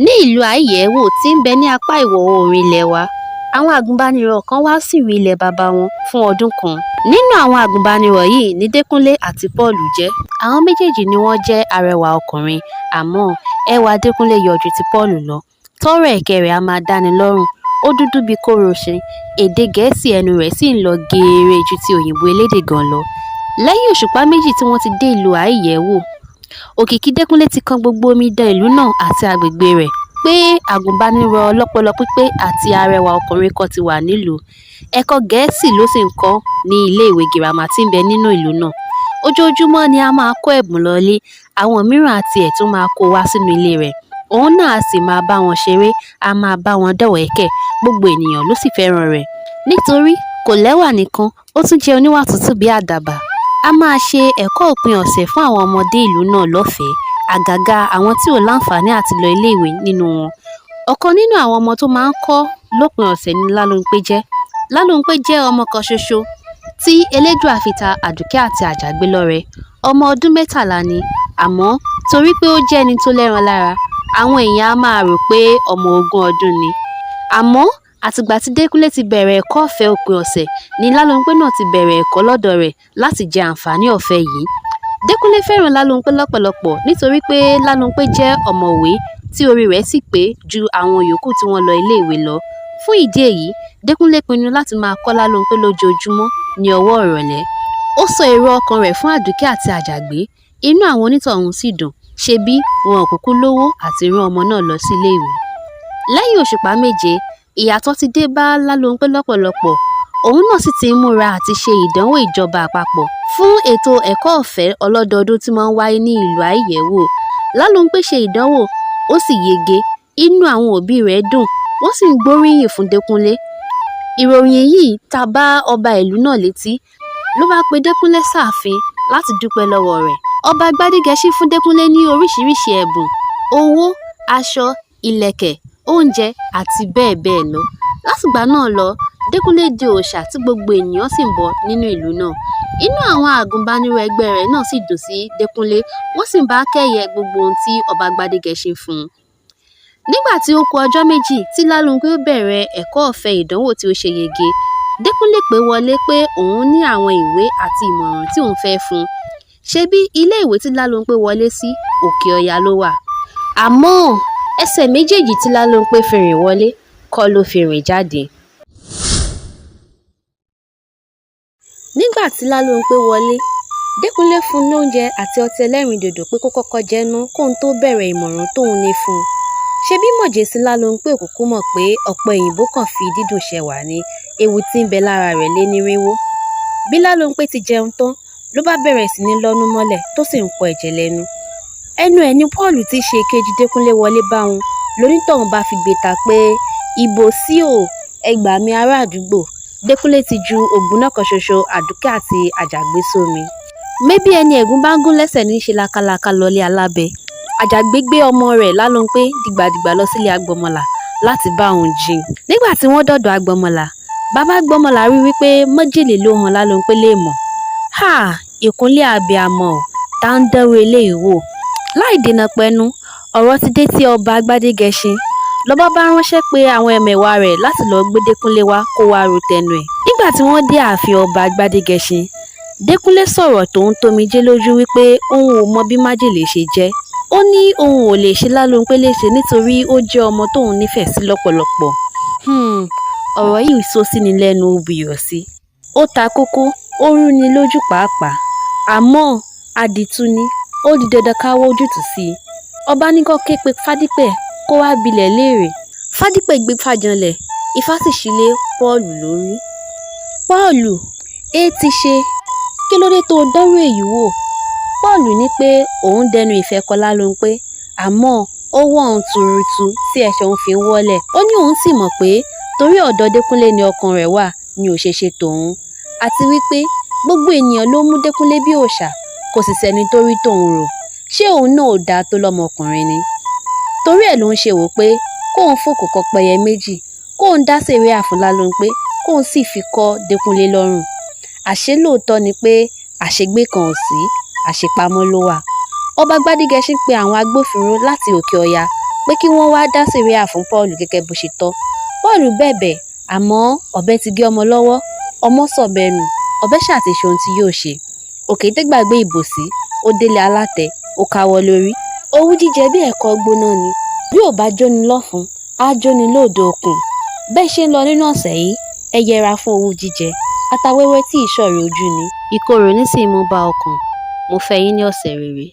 Ní ìlú Àìyẹ́wò tí ń bẹ ní apá ìwọ̀-oòrùn ilẹ̀ wa, àwọn àgùnbánirọ̀ kan wá sìnrú ilẹ̀ baba wọn fún ọdún kan. Nínú àwọn àgùnbánirọ̀ yìí ni Dékúnlé àti Pọ́ọ̀lù jẹ́. Àwọn méjèèjì ni wọ́n jẹ́ arẹwà ọkùnrin, àmọ́ ẹwà Dékúnlé yọ ju ti Pọ́ọ̀lù lọ. Tọ́rọ́ ẹ̀kẹ́ rẹ̀ á máa dáni lọ́rùn, ó dúdú bíi kóróṣe, èdè Gẹ̀ẹ́sì ẹnu rẹ̀ sì ń lọ geere ju ti òyìnbó elédè gan lọ. Lẹ́yìn òṣùpá méjì tí wọ́n ti dé ìlú Àìyẹ́wò, òkìkí Dékúnlé ti kan gbogbo omidan ìlú náà àti agbègbè rẹ̀ pé àgùnbánirọ̀ ọlọ́pọlọ pípé àti arẹwà ọkùnrin kan ti wà nílùú. Ẹ̀kọ́ Gẹ̀ẹ́sì ló sì ń kọ́ ní ilé-ìwé girama tí ń bẹ nínú ìlú náà. Ojoojúmọ́ ni á máa kó ẹ̀bùn lọlé, àwọn mìíràn á tiẹ̀ tún máa kó o wá sínú ilé rẹ̀. Òun náà á sì máa bá wọn ṣeré, á máa bá wọn dọ́wẹ̀ẹ́kẹ̀, gbogbo ènìyàn ló sì fẹ́ràn rẹ̀. Nítorí kò lẹ́wà nìkan, ó tún jẹ́ oníwà tútù bí àdàbà. Á máa ṣe ẹ̀kọ́ òpin ọ̀sẹ̀ fún àwọn ọmọdé ìlú náà lọ́fẹ̀ẹ́, àgàgà àwọn tí ò láǹfààní àti lọ ilé-ìwé nínú wọn. Ọ̀kan nínú àwọn ọmọ tó máa ń kọ́ lópin ọ̀sẹ̀ ni Lálónpé jẹ́. Lálónpé jẹ́ ọmọ kan ṣoṣo tí Elédùà fi ta Àdùkẹ́ àti Àjàgbé lọ́rẹ. Ọmọ ọdún 13 ni, àmọ́ torí pé ó jẹ́ ẹni tó lẹ́ran lára, àwọn èèyàn á máa rò pé ọmọ ogún ọdún ni. Àmọ́ àtìgbà tí Dékúnlé ti bẹ̀rẹ̀ ẹ̀kọ́ ọ̀fẹ́ òpin ọ̀sẹ̀ ni Lálónpé náà ti bẹ̀rẹ̀ ẹ̀kọ́ lọ́dọ̀ rẹ̀ láti jẹ àǹfààní ọ̀fẹ́ yìí. Dékúnlé fẹ́ràn Lálónpé lọ́pọ̀lọpọ̀ nítorí pé Lálónpé jẹ́ ọ̀mọ̀wé tí orí rẹ̀ sì pé ju àwọn yòókù tí wọ́n lọ ilé-ìwé lọ. Fún ìdí èyí, Dékúnlé pinnu láti máa kọ́ Lálónpé lójoojúmọ́ ní ọwọ́ ìrọ̀lẹ́. Ó sọ èrò ọkàn rẹ̀ fún Àdùkẹ́ àti Àjàgbé, inú àwọn onítọ̀hún sì dùn, ṣebí wọn ò kúkú lówó àti rán ọmọ náà lọ síléèwé. Lẹ́yìn òṣùpá méje, ìyàtọ̀ ti dé bá Lálónpé lọ́pọ̀lọpọ̀, òun náà sì ti ń múra àti ṣe ìdánwò ìjọba àpapọ̀ fún ètò ẹ̀kọ́ ọ̀fẹ́ ọlọ́dọọdún tí máa ń wáyé ní ìlú Àìyẹ́wò. Lálónpé ṣe ìdánwò, ó sì yege, inú àwọn òbí rẹ̀ dùn, wọ́n sì ń gbóríyìn fún Dékúnlé. Ìròyìn yìí ta bá ọba ìlú náà létí, ló bá pe Dékúnlé sáàfin láti dúpẹ́ lọ́wọ́ rẹ̀. Ọba Gbádégẹṣin fún Dékúnlé ní oríṣiríṣi ẹ̀bùn, owó, aṣọ, ìlẹ̀kẹ̀, oúnjẹ àti bẹ́ẹ̀ bẹ́ẹ̀ lọ. Látìgbà náà lọ, Dékúnlé di òòṣà tí gbogbo ènìyàn sì ń bọ nínú ìlú náà. Inú àwọn àgùnbánirọ̀ ẹgbẹ́ rẹ̀ náà sì dùn sí Dékúnlé, wọ́n sì ń bá a kẹ́yẹ gbogbo ohun tí ọba Gbádégẹṣin fún un. Nígbà tí ó ku ọjọ́ méjì tí Lálónpé ó bẹ̀rẹ̀ ẹ̀kọ́ ọ̀fẹ́ ìdánwò tí ó ṣe yege, Dékúnlé pè é wọlé pé òun ní àwọn ìwé àti ìmọ̀ràn tí òun fẹ́ fún un. Ṣebí ilé-ìwé tí Lálónpé wọlé sí Òkè Ọya ló wà. Àmọ́ ẹsẹ̀ méjèèjì tí Lálónpé fi rìn wọlé kọ́ ló fi rìn jáde. Nígbà tí Lálónpé wọlé, Dékúnlé fún un lóúnjẹ àti ọtí ẹlẹ́rìndòdò pé kó kọ́kọ́ jẹ ẹ́ ná kóun tó bẹ̀rẹ̀ ìmọ̀ràn tóun ní fún un. Ṣebí mọ̀jẹ̀sín Lálónpé ò kúkú mọ̀ pé ọ̀pẹ òyìnbó kàn fi dídùn ṣẹwà ni, ewu tí ń bẹ lára rẹ̀ lé nírinwó. Bí Lálónpé ti jẹun tán ló bá bẹ̀rẹ̀ sí ní lọ́nú mọ́lẹ̀ tó sì ń pọ ẹ̀jẹ̀ lẹ́nu. Ẹnu ẹ̀ ní Pọ́ọ̀lù tí í ṣe èkejì Dékúnlé wọlé bá wọn lonítọ̀hún bá figbe ta pé ìbò sí o, ẹ gbà mí ará àdúgbò, Dékúnlé ti ju ògbóná kan ṣoṣo Àdùkẹ́ àti Àjàgbé sómi. Mébí ẹni ẹ̀gún bá ń gún lẹ́sẹ̀ ní í ṣe lákaláká lọlé alábẹ. Àjàgbé gbé ọmọ rẹ̀ Lálónpé dìgbàdìgbà lọ sílé Agbọmọlà láti bá òun jí i. Nígbà tí wọ́n dọ́dọ̀ Agbọmọlà, bàbá Agbọmọlà rí wípé májèlé ló han Lálónpé léèmọ̀. Háà! Ìkúnlẹ̀ abiyamọ o, ta ń dánrú eléyìí wò? Láì dènà pẹnu, ọ̀rọ̀ ti dé tí ọba Gbádégẹṣin. Lọba bá ránṣẹ́ pe àwọn ẹmẹ̀wà rẹ̀ láti lọ́ọ́ gbé Dékúnlé wá kó wáá ro tẹnu ẹ̀. Nígbà tí wọ́n dé ààfin ọba Gbádégẹṣin, Dékúnlé sọ̀rọ̀ tòun tomijé lójú wípé òun ò mọ bí májèlé ṣe jẹ́. Ó ní òun ò lè ṣe Lálónpé léṣe nítorí ó jẹ́ ọmọ tóun nífẹ̀ẹ́ sí lọ́pọ̀lọpọ̀. Ọ̀rọ̀ yìí sọ sí ni lẹ́nu ó buyọ̀ sí i. Ó ta kókó, ó rúni lójú pàápàá. Àmọ́ àdììtú ni, ó di dandan ká wá ojútùú sí i. Ọba ní kán ké pe Fádípẹ̀ kó wáá bilẹ̀ léèrè. Fádípẹ̀ gbéfá janlẹ̀, ifá sì ṣí lé Pọ́ọ̀lù lórí. Pọ́ọ̀lù, èé ti ṣe? Kí ló dé tó o dánrú èyí wò? Pọ́ọ̀lù ní pé òun dẹnu ìfẹ́ kọ Lálónpé, àmọ́ ó wọ́ òun tuurutu tí ẹsẹ̀ òun fi ń wọ́lẹ̀. Ó ní òun sì mọ̀ pé torí ọ̀dọ̀ Dékúnlé ni ọkàn rẹ̀ wà ni ò ṣe ṣe tòun. Àti wípé gbogbo ènìyàn ló mú Dékúnlé bí òòṣà, kò sì sẹ́ni tó rí tòun rò. Ṣé òun náà ò dáa tó lọ́mọkùnrin ni? Torí ẹ̀ lòun ṣe wò pé kóun fòkò kọ pẹyẹ méjì, kóun dá sẹ̀ríà fún Lálónpé, kóun sì fi kọ́ Dékúnlé lọ́rùn. Àṣé lóòótọ́ ni pé àṣegbé kan ò sí, àṣepamọ́ ló wà. Ọba Gbádégẹṣin pe àwọn agbófinró láti Òkè Ọya pé kí wọ́n wáá dá síríà fún Paul gẹ́gẹ́ bó ṣe tọ́. Paul bẹ̀bẹ̀, àmọ́ ọ̀bẹ ti gé ọmọ lọ́wọ́, ọmọ sọ̀bẹ nù, ọ̀bẹ ṣáà ti ṣe ohun tí yóò ṣe. Òkété gbàgbé ìbòsí, ó délé alátẹ, ó káwọ́ lórí. Owú jíjẹ bí ẹ̀kọ gbóná ni, bí ò bá jóni lọ́fun, á jóni lódò okùn. Bẹ́ẹ̀ ṣe ń lọ nínú ọ̀sẹ̀ yìí, ẹ yẹra fún owú jíjẹ. Atawẹ́wẹ́ tí ìṣọ̀rẹ́ ojú ni. Ìkorò ní sì ń mú bá ọkàn. Mo fẹ́ yín ní ọ̀sẹ̀ rere.